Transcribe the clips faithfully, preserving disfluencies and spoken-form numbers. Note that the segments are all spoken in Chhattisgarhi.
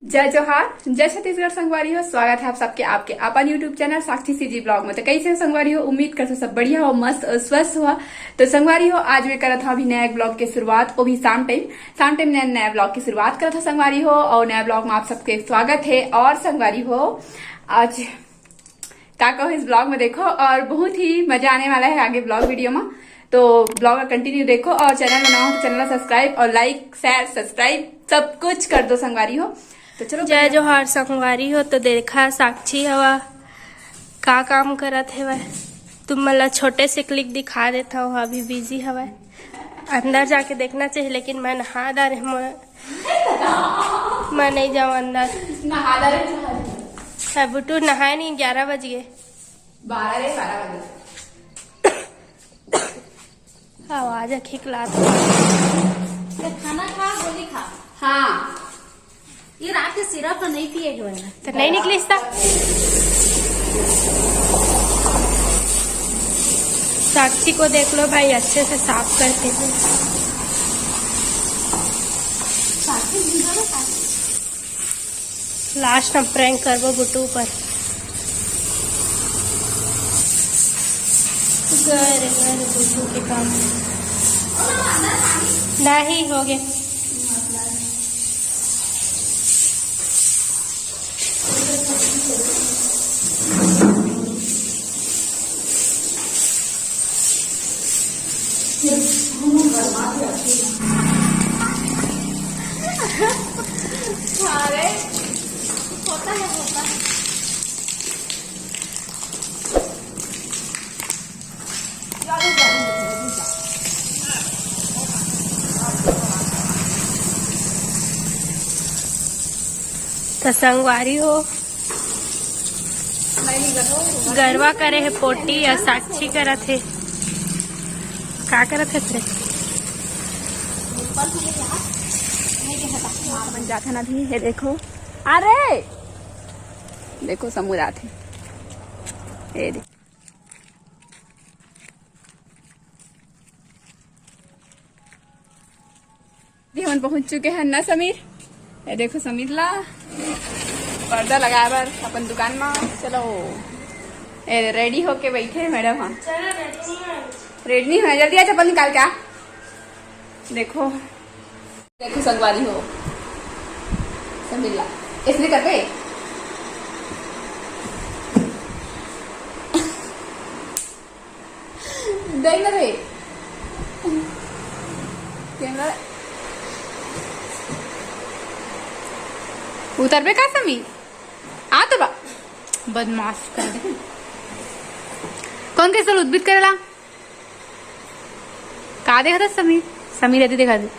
जय जोहार, जय छत्तीसगढ़ संगवारी हो। स्वागत है आप सबके आपके अपन YouTube चैनल साक्षी सीजी ब्लॉग में। तो कैसे हो संगवारी हो? उम्मीद करथों सब बढ़िया हो, मस्त और स्वस्थ हो। तो संगवारी हो, आज मैं करत हूँ अभी नया ब्लॉग की शुरुआत, वो भी शाम टाइम। शाम टाइम नया नया ब्लॉग की शुरुआत करत हूँ संगवारी हो, और नया ब्लॉग में आप सबके स्वागत है। और संगवारी हो, आज का कहो, इस ब्लॉग में देखो और बहुत ही मजा आने वाला है आगे ब्लॉग वीडियो में। तो ब्लॉग ला कंटिन्यू देखो और चैनल में नवा हो तो चैनल ला सब्सक्राइब और लाइक, शेयर, सब्सक्राइब सब कुछ कर दो संगवारी हो। तो चलो जय जोहार संगवारी हो। तो देखा साक्षी हवा का काम करत हवय, तुम मन ला छोटे से क्लिप दिखा देत हव, अभी बिजी हवय। अंदर जाके देखना चाहिए, लेकिन मैं नहा डारे हूँ, मैं नहीं जाऊँ अंदर। नहा डारे हूँ। सब बुटू नहाए नहीं, ग्यारह बज गए। बारह रे, बारह बजे। आवाज खिकलात। तो खाना खा, गोली खा। हाँ। ये रात के सिरप तो नहीं पिए गए ना। तो नहीं निकली इसका। साक्षी को देख लो भाई, अच्छे से साफ करते हुए। साक्षी, लास्ट हम प्रैंक करबो बुटू पर। गए रे, गए रे बुटू के काम। नहीं, हो गए। अरे, होता है, होता है। त संगवारी हो, गरवा करे हे पोटी अउ साक्षी करत हे। का करत हे तेरे? अपन जात हन अभी, हे देखो। अरे देखो समूह आत हे। हे देखो। दीदी, हमन पहुंच चुके हैं ना समीर। ये देखो समीर ला पर्दा लगाए बर अपन दुकान में। चलो, ये रेडी होके बैठे हैं मैडम। हाँ, रेडी नहीं है, जल्दी आ, चप्पल निकाल के आ। देखो, देखो संगवारी हो, समीर ला इसने कर पे देख ना रे। कैमरा उतरबे का समीर? आ तो बा। बदमाश कर दे। कौन कैसे उद्भिद करेला? का देखत हस समीर? समीर यदि देखत हे।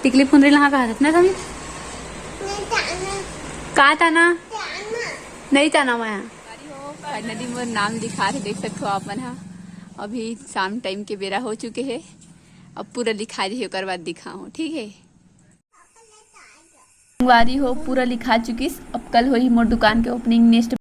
टिकली फुंदरी लहा कहत हस ना समीर? का ताना? नहीं ताना माया। फाइनली मोर नाम लिखा हे, देख सकत हो आप मन हा। अभी शाम टाइम के बेरा हो चुके हे, अब पूरा लिखा जाही, ओकर बाद दिखाहूँ, ठीक है। संगवारी हो, पूरा लिखा चुकिस। अब कल होही मोर दुकान के ओपनिंग। नेक्स्ट